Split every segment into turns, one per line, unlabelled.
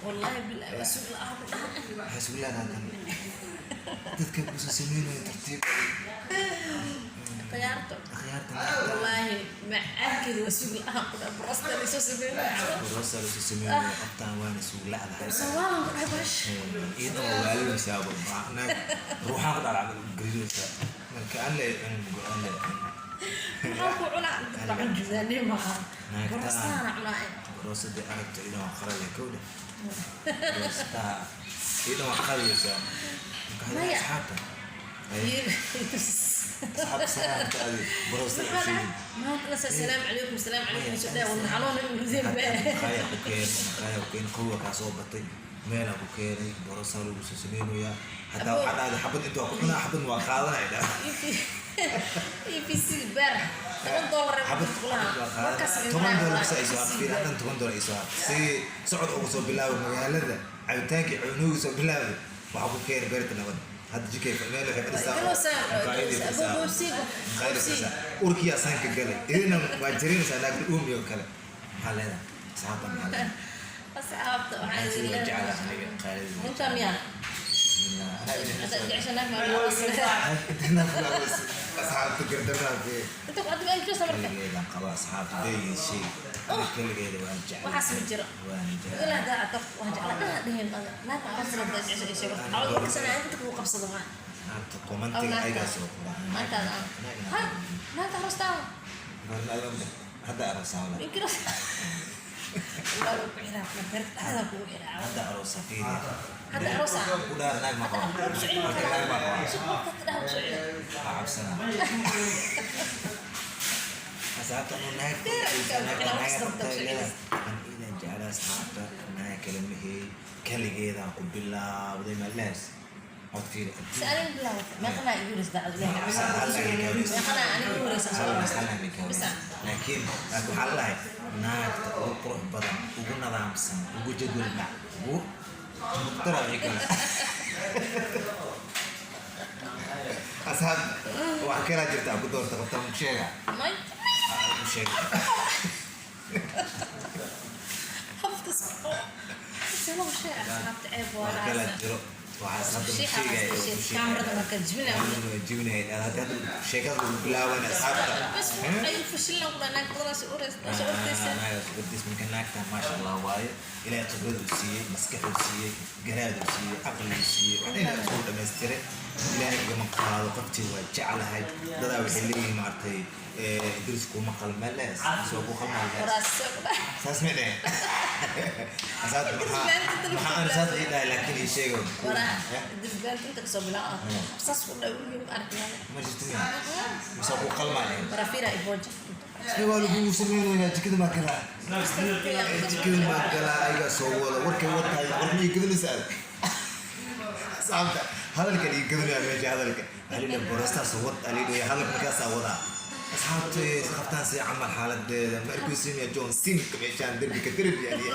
Wallaahi bilaahi, waa suug la'aan ku dhahay.
Waxay isugu leedahay tan dadka kuusan sameynaya tartiib.
Khiyaarta.
Akhyaarta naagta.
Wallaahi macaankeeda waa suug la'aan ku dhahay, borosta laysoo sameynaya.
Borosta lasoo sameynaya qoftaan, waana suug la'dahay.
Sawaalan ku dhahay bash.
Iyadana waa waalinaysaaba, naag ruuxaan ku dhacda garinaysaa. Marka aan la cunin, aan la cunin.
Maxaa ku cunaa? Dadka cunjudaanee maaha.
Naagtaan.
Borostaana cunaa.
Borosadii aragto idan waa qalaya, kowdha borostaha idan waa qalaysaa. Marka hadda
Maya.
Asxaabta. Asxaabta, salaamta adi borosta u sheegin.
Maanta la salaam calaykum, salaam calaykum, soo daa wadna xanuun u rideen baa.
Maqaaya ku keenay, maqaaya ku keenay, qawa kaa soo batay, meelaa ku keenay, borosaa lagu soo sameynayaa. Hataa waxaa dhahday xabad inta waa ku cunaa, xabad waa qaadanaya dha.
EVC beer $10
xabad
kulaha.
Xabad waa
markaas
qaadanaya. $10 sa ay soo hartay. Fiir, haddan $10 ay soo hartay. Si socod uga soo bilaabay magaalada, cabitaankii cunuga soo bilaabay, waxaa ku keenay beerta nabad. Hadda jikay meel waxay fadhisaa, maqaayadii fadhisaa, maqaayadii fadhisaa, urkiyaa sanka galay, idina waa jarinaysaa naagta uumi oo kale. Maxaa leedahay asxaabta? Maxaa leedahay?
Asxaabta waxaan
Maxaa
idin
waa jeclahay
leeyahay
aniga qaalida.
Runta miyaa?
Bismillah.
Hadda jecesha naag ma?
Asxaabta gardarnaafee.
Inta ku adiga inta marka.
Keligeedaan qaba, asxaabta deeyi shay. Aniga keligeeda waan jeclahay.
Waxaas ma jiro.
Waan jeclahay.
Ilaa daa dad waan jeclaa dhaha dheheen ada naag aroos la daa jecesha ay sheego cawd marka sana inta kugu qabsado waa.
Asxaabta commentiga ayagaa soo qora.
Maantaada ha naagta aroostaa.
Hadda aroosaa wala.
Inkiro waa lagu xiraa, beerta dhexda kugu xiraa.
Hadda aroosaa, fiiriya.
Hadda aroosaa.
Ku dhaar, naag ma qaba. Marka naag ma qaba.
Suq marka dhexda ku socda.
Waa cabsanaa asxaabta anu naag naag naag qabtaa leedahay. An idan jeclaa asxaabta, naag kale mahey, kaligeedaan ku bilaawday maalahaas. Cod fiiri.
Si aniga bilaawata meeqanaa igu horeysa dacwad Ilaahay meeqanaa aniga igu horeysa. Bisa.
Laakiin waxaa la dhahay naagta ugu qurux badan, ugu nadaamsan, ugu jadwal mac, ugu muqtara wixii kale. Asxaab, waxaa kalaa jirta ku doorta qabtaa ku sheega.
May.
Ku sheega.
Haftas selo shay asxaabta ceeb.
Wax kalaa
waa
jiro, waxaas hadda ma
Shiixa
sheegaya.
kaamirada marka jibina.
Jibinaya hadda sheekada lagu bilaaban asxaabta.
Bas ay fashilna ku naag badan soo ureysa soo urtaysa.
Naagaas marka naagtan maasha Allah waaye. Ilaahay khibrad uu siiyey, maskax uu siiyey, garaad uu siiyey, caqli uu siiyey, wax dhan isku dhamaystiray. Ilaahay igama qaado qoftii, waa jeclahay. Dadaa waxay leeyihiin, maaragtay, Idris kuma qalma lees soo ku qalma lees.
Waraas.
Saas ma dhehen asaad? Maxaa aan saas ii dhahay? Laakiin ii sheego.
Waraa Idris inta kasoo bilaabo saas ku dhaw weligeed ma arkin.
Ma jirto miya mise ku qalmaa dhehen?
Waraa fiira iboja.
Sidee waa lagugu sameynayaa? Jikada maa galaa, jikada maa galaa, ayagaa soo wada warkay wartahay. War ma ii gadanaysaa asxaabta? Hadalkan ii gadanaya meesha hadalka alila borostaas wad alidhoya hadalka markaasaa wadaa. Asxaabta qabtaan si camal xaaladeeda ma arkaysiinaya John Simka meeshaan derbi ka derbi aliya.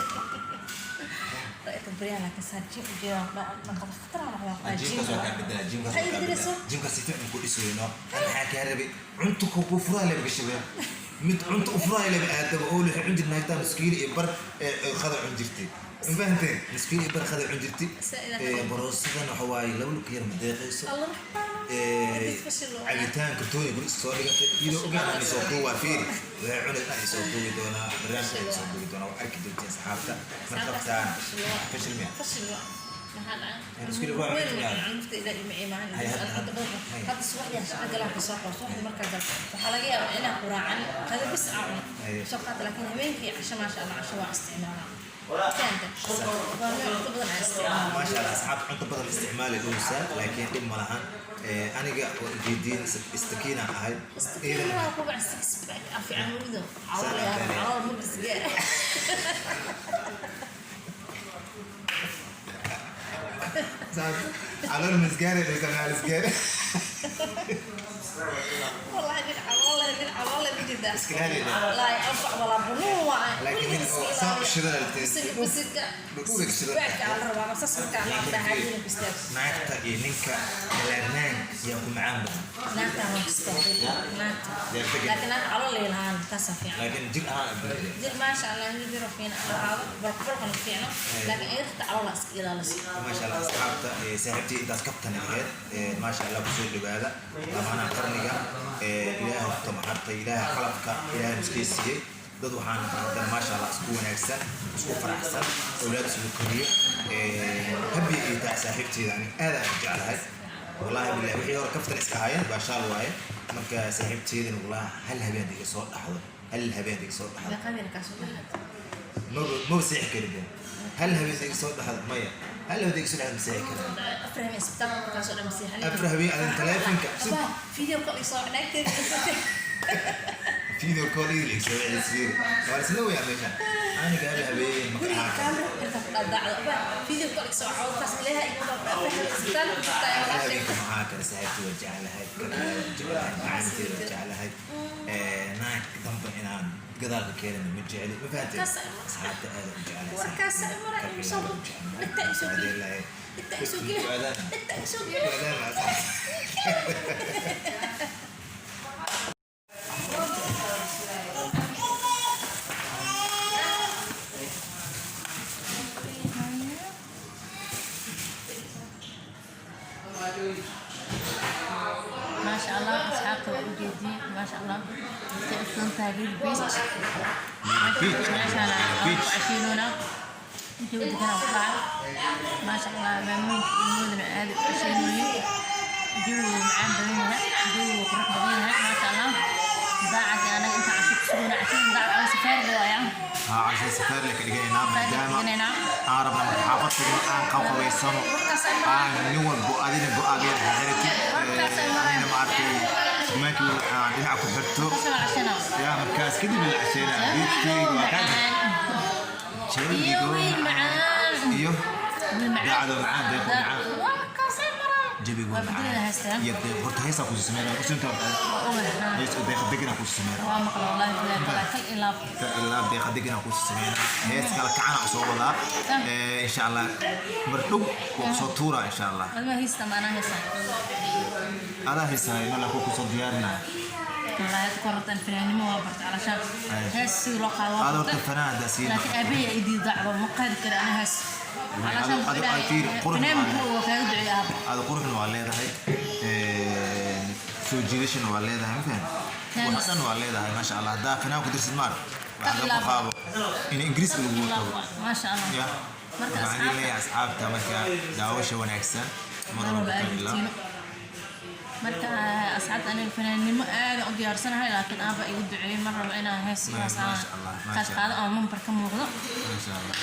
Baryahan laakiin saa gym u jeedaa naqada khatar aan waxbaa.
Gymkaas waa kaa bedelaa, gymkaas waa
Maxay
kaa
bedelaysaa?
bedelaa. Gymkaas si fiican ku dhisayno. Ana maxaa kaa rabay? Cunto ku furaa leba gashabeen mid cunto u furaa leba aadaba oo lixi cun jirtay. Naagtaa nuskiili iyo bar ee qada cun jirtay, ma fahanteen? Nuskiili iyo bar qada cun jirtay. Boroosadan waxa waaye laba lug yar ma deeqayso.
Allah raxmaan.
Cabitaan kartooni guri iska soo dhigatay iyadoo ogaan aan soo duubaa. Fiiri, waxay cunay aan soo duubi doonaa, barnaamij aan soo duubi doonaa, waa arki doontiin asxaabta. Mar qabtaan fashil miya?
Fashil waa maxaa dhacay?
Yani isku dhib waa
weyn
mid miyaa?
Cunufta ilaa ima imaan.
Hay,
Cunto badan.
hay.
Hadda subaxdii aan shaqo galaan kasoo qabo, subaxdii markaa gal waxaa laga yaabaa inaan quraacan qado bis aan cuno.
Hay.
Soo qaata, laakiin habeenkii casho maasha Allah casho waa isticmaalaa. Fahamta? Waa nooc cunto badan aan isticmaalo.
Maasha Allah, asxaab, cunto badan isticmaali dhowsa, laakiin dhib ma lahan. Aniga oo ujeediin istakiina ahay.
Istikiina ku bac six pack ah fiican welido. Calool yaa calool ma bisgaar.
Calool misgaare dhowsa, maxaa misgaare?
Wallahi nin calool leh, nin calool leh ma jirto. jeedaa.
Iska ilaali.
Laa anfac walaa banuun waa.
Laakiin mid oo saan u shidan aragtay.
Bisinka.
Dhudhuubay ka shidan.
Baadka la rabaa saas markaa maanta caadiina ku istaag.
Naagta iyo ninka dhalaarnaan yaa ku macaan badan.
Naagta waa istaagay. Naagta.
Yaa degan.
Laakiin naagta calool leelahaan taasa fiican.
Laakiin jir ahaan abdullah.
Jir maasha Allah jir jiro fiican ahaado barqbarqan fiican, laakiin ayada calool iska ilaaliso.
Maasha Allah asxaabta, saaxiibtii intaas kabtan ahayd, maasha Allah kusoo dhawaada lamaanaha qarniga. Ilaahay horta mahartay, Ilaahay qalabka Ilaahay miskii siiyey dad waxaan haddana maasha Allah isku wanaagsan, isku faraxsan, awlaad isugu koriyo. Happy ay tahay saaxiibteeda, ani aad aan u jeclahay wallahi billahi. Wixii hore kaftan iska ahaayeen baashaal waaye. Marka saaxiibteedana wallahi hal habeen iga soo dhaxdo, hal habeen iga soo dhaxdo.
Meeqa habeen kaasoo dhaxad?
Maba seexi karin be. Hal habeen iga soo dhaxdo, maya, hal habeen iga soo dhaxdo ma seexi karin.
4 habeen isbitaalka markaasoo dhan masiixan.
4 habeen adin taleefanka.
Abaa video call isoo naagteeda.
Video call idil iga soo wicisiir waa isla wayaa meesha aniga hal habeen maka
Guriga
ahaa.
Kaamira inta ku dhadhacdo abaa video call isoo cawdkaas ilaaha iyo 4 habeen isbitaalka ku jirtaa
Hal
walaashay.
Habeenka maxaa kale saaxiibtii waa jeclahay, kale waa jeclahay, macaanteeda waa jeclahay. Naag dambe inaan gadaalka keenana ma jecli, ma fahanteen? Asxaabta aad u jeclahay.
Warkaas mara igu soo dhigta, igu soo geli, dhigta igu soo geli, dhigta igu soo geli. Maasha Allah asxaabta waa ujeediin, maasha Allah intay u fudan tahay Lil Beach.
Beach.
Maasha Allah.
Beach.
Cashiinuna intii u deganaa ku dhaca, maasha Allah, maamooyinka ilmahoodana aad u cashiinooyin. Jawigu macaan badan yahay, jawigu qurux badan yahay, maasha Allah. Daacadii anaga inta casho ku sugana cashiin daac oo safaar waaya.
Haa, casho safaar la ka dhiganaynaa maadaama
dhiganaynaa.
Aan rabna marka xaafad tagno aan qawqabaysano, aan nin walbo adina go-aageed xiratid, anina ma arkay nimaankii aan dhinaca ku xirto.
Kasoo cashana.
Yaa markaas kadib la casheynaa geedkeyga waa kaa
iyo wiil macaan.
Iyo
wiil macaan.
Daacado macaan, deeqo macaan.
Waa kaasay maraa.
Jawigu
waa bedelada
macaan
haystaa.
Iyo deeq horta heesaa kusi sameynaya usinta.
Waa ogahay.
Hees oo deeqa deganaa kusi sameynaya.
Waa maqla wallahi billahi taala kal ilaab.
Ilaa deeqa deganaa kusi sameynaya, hees kala kacana usoo wadaa. Insha Allah mar dhow waa kusoo tuuraa insha Allah.
Adma haysta maanaa haysta.
Adaa heesahay mala ku kusoo diyaarinaya.
Wallahi korortan fanaanimo waa bartay calashaan hees sida loo qaado waa
aad horta
bartay.
Fanaan haddaa siin.
Laakiin aabbahay ay diido dacwo ma qaadi kara ana hees calashaan.
Aad fiiri, qurux
fanaan
waa.
Muxuu waa kaaga duceeyay aabba.
Aada quruxna waa leedahay, soo jiidashana waa leedahay, ma fahan?
Thanks.
Wax dhan waa leedahay maasha Allah. Haddaa fanaan ku dirsid maar waxaa laga
Ilaab.
qaabo in Ingiriiska lagu tago.
Maasha Allah.
Ya.
Marka
waxaan idin
asxaabta-
leeyahay asxaabta marka daawasha wanaagsan mar
mar
walba
walba
ka
aad
ilaa.
jirtiino. Marka asxaabta aniga fanaannimo aad u diyaarsanahay, laakiin aabba igu duceeyay mar rabo inaan hees iyaas aan
Maasha Allah, maasha
qaad qaado ama mambar ka muuqdo.
Maasha Allah.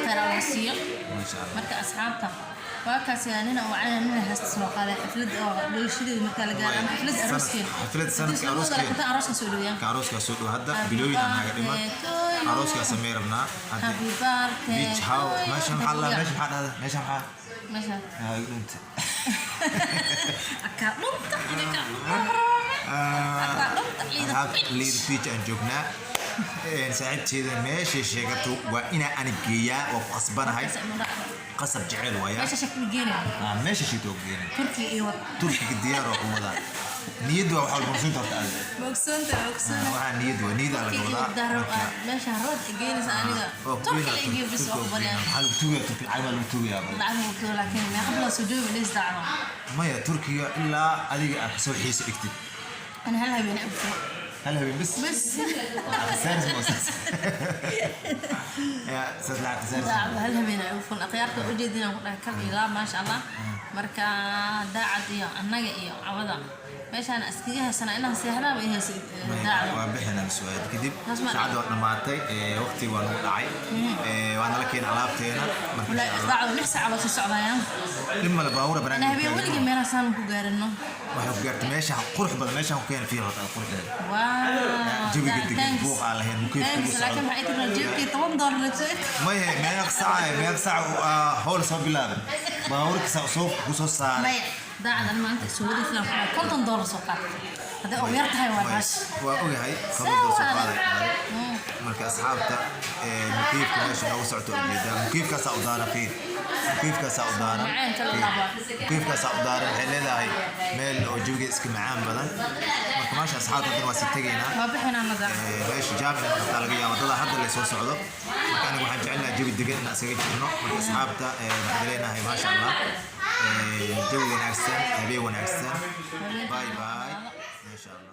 Khayr Allah siiyo.
Maasha Allah.
Marka asxaabta waa kaas nina wacaya nina heesta soo qaaday xaflad oo dhooshadeeda marka la gaaro ama xaflad arooskeeda.
Xaflad sanadka arooskeeda.
Inta arooska soo dhaweeyaan.
Ka arooskaa soo dhow hadda, bilooyin aan naga dhiman arooskaa samey rabnaa hadda.
Happy birthday
Beach house
to you.
Meesha maxaa la meesha maxaa dhahda meesha maxaa?
Meesha.
Ah, igu dhunta.
Akaa dhunta aniga akaa dhunta liida.
Asxaabta, Liida Beach aan joognaa. Saaxiibteeda meeshay sheegato waa inaa ani geeyaa, waa ku qasbanahay, qasab jecel waaya.
Meesha shakul geenaya.
Ah, meesha sheegto waa ku geenay.
Turkiga iyo wad.
Turkiga diyaar waa ku wadaa, niyadda waa waxaa lagu horta adiga.
Mogsoonta mogsoonta.
Waxaa niyad waa niyada laga
Turkiga iyo
wadaa.
daro.
Marka
meesha rood geenaysa aniga
waa ku
Turkiga
geynaa.
la igeeyo bis
Turkiga
waa
waa
ku
ku geynaa.
baryaa.
Maxaa lagu tugayaa Turkiga? Lacag baa lagu tugayaa bal.
Lacag wuu tugo, laakiin meeqa bilood soo joogi dhis dacwo.
Maya, Turkiga ilaa adiga aad kasoo xiisa dhigtid.
Ana hal habeen abto.
Hal habeen bas.
Bas.
Khasaaris ma saas ya saas lacag khasaaris.
Dacwo hal habeen ay u fun akhyaarta u jeedinaan ku dhahay kal ilaa maasha Allah. Marka daacad iyo annaga iyo cawada meeshaan iskaga haysana inaan seexdaaba i haysa dacwo.
Waa bixinaa mas-uuliyad kadib.
Taas ma-
Saacadda waa dhammaatay, waqti waa nagu dhacay, waa nala keena alaabteena marka
Walaa
insha Allah.
Dacwo 6 saac loo sii socdayaan.
Dhib male, baabuura
ana
banaanka
habeen
taagan.
Weligii meelahaasaan ku gaarino.
Waxay ku gaartay meesha qurux badan, meeshaan ku keena fiir horta quruxdeeda.
Wow.
Jawiga degan, buuq aan lahayn, mukeef kugu
Thanks, laakiin
socdo.
maxay tiri jeebkii $10 la soo
Maye, meeq saac, meeq saac howl soo bilaabay baabuurka saa soo ku soo saaray.
Maya. Daacad maanta soo wadaysaa $50 soo qaad. Hadday ugu yar tahay waa baash.
Waa ogahay, 50 doolar soo qaaday. Marka asxaabta, mukiifka meesha noogu socoto ujeedaa, mukiifkaasaa u daaran. Fiir, mukiifkaasaa u daaran.
Macaan kala laba.
Mukiifkaasaa u daaran. Waxay leedahay meel oo jawiga iska macaan badan. Marka maasha asxaabta, haddana waa sii tegaynaa.
Waa bixinaa mada.
Meesha jaam inay noqotaa laga yaabo, dada hadda lay soo socdo. Marka aniga waxaan jecelnahay jawi degan inaan iskaga jirno. Marka asxaabta, waxaan leenahay maasha Allah, jawi wanaagsan, habeen wanaagsan, bye bye, maasha Allah.